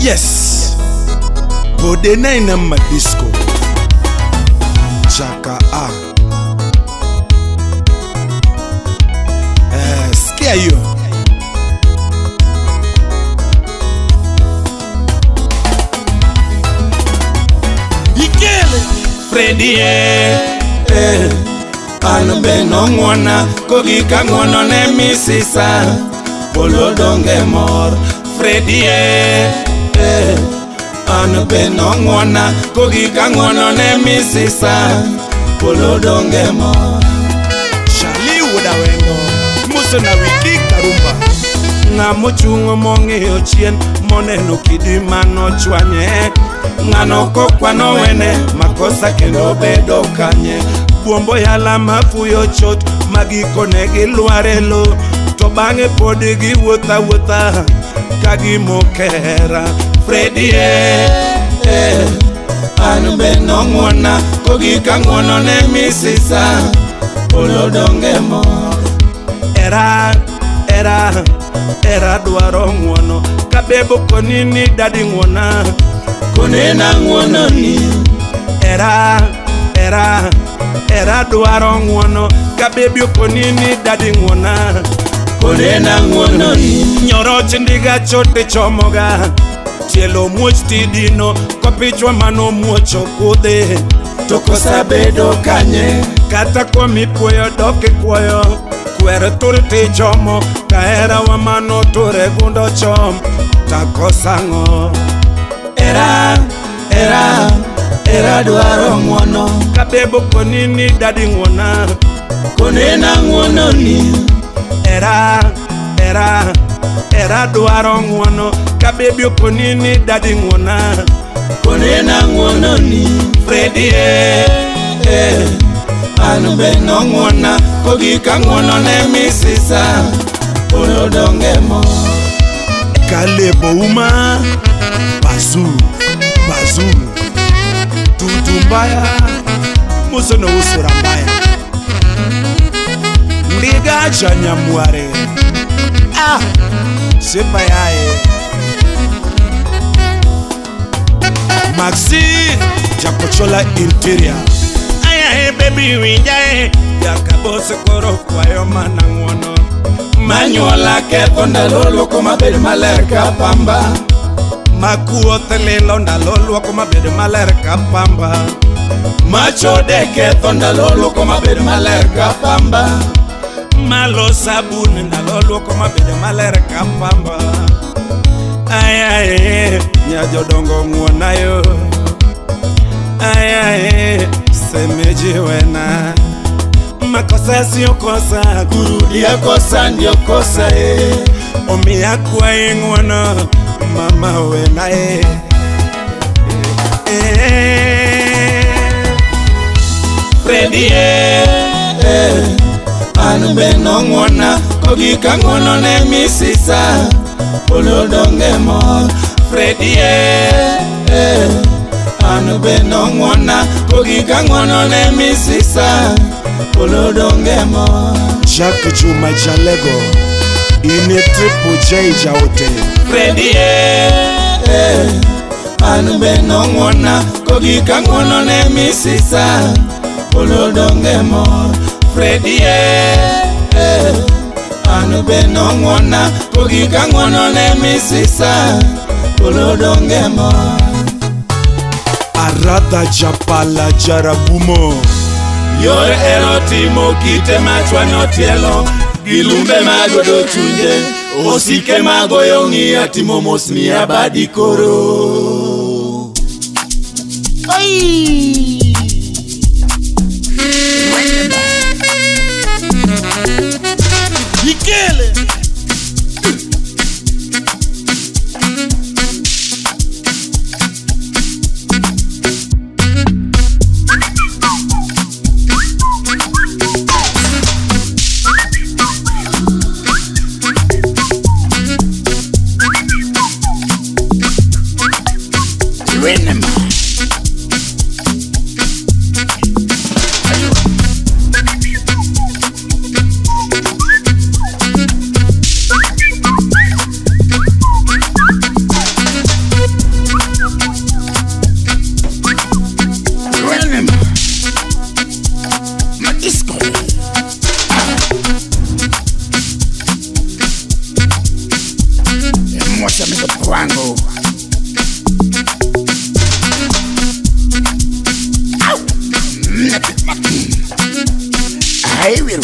Yes, Bodena ina madisco. Chaka A. Sikia hiyo. Ikele Freddy an be nong'wona kogik ang'wono ne misisa polo donge mor. Freddy an be nong'wona kogik ang'wono ne misisa polo donge mor. Charlie Wuodawendo Muso na wiki karumba. Ng'ama ochung'o mong'iyo chien moneno kidi manochwanye. Ng'ano kokwano wene makosa kendo bedo kanye. Buombo yala mafuyo chot magikone gilwar e lo. To bang'e pod giwuotho awuotha ka gimokera. Freddy an be nong'wona kogik ang'wono ne misisa polo donge mor. Era era era dwaro ng'wono kabebo koni ni dadi ng'wona konena ng'wono ni. Era era era dwaro ng'wono kabebi okoni ni dadi ng'wona konena ng'wono ni. Nyoroch ndiga chote chomoga tielo muoch tidino kopichwa mano muocho kudhe to kosabedo kanye. Kata kuom ipuoyo dok ikwoyo kwer tur tichomo kahera wa mano ture gundo chom takosang'o. Era era era dwaro ng'wono kabebo koni ni dadi ng'wona konena ng'wono ni. Era era era dwaro ng'wono kabebi okoni ni dadi ng'wona konena ng'wono ni. Freddy an be nong'wona kogik ang'wono ne misisa polo donge mor. Kalebo Uma Bazu Bazu Tutu mbaya Muso no usura mbaya. Ndiga Janyamware ah Sepa yae Maxi Jakochola Interior. Aya he baby winjae Jakabose koro kwayo mana ng'wono. Manyuola ketho ndalo luoko mabed maler ka pamba. Makuoth lilo ndalo luoko mabed maler ka pamba. Machode ketho ndalo luoko mabed maler ka pamba. Malo sabun ndalo luoko mabed maler ka pamba. Ayae nya jodongo ng'wonayo. Ayae semeji wena. Makosa sio kosa kurudia kosa ndio kosa Omiya kwaye ng'wono mama wena Freddy an be nong'wona kogik ang'wono ne misisa polo donge mor. Freddy an be nong'wona kogik ang'wono ne misisa polo donge mor. Jacques Juma Jalego ine Triple J Jaote. Freddy an be nong'wona kogik ang'wono ne misisa polo donge mor. Freddy an be nong'wona kogik ang'wono ne misisa polo donge mor. Arada Japala Jarabumo Yor ero timo kite machwanyo tielo gi lumbe magodo chunje osike magoyo ng'iya timo mos miya badi koro. Ai Ikele Rhythm. Mwasha mtoto wangu. Au. Ai wiru.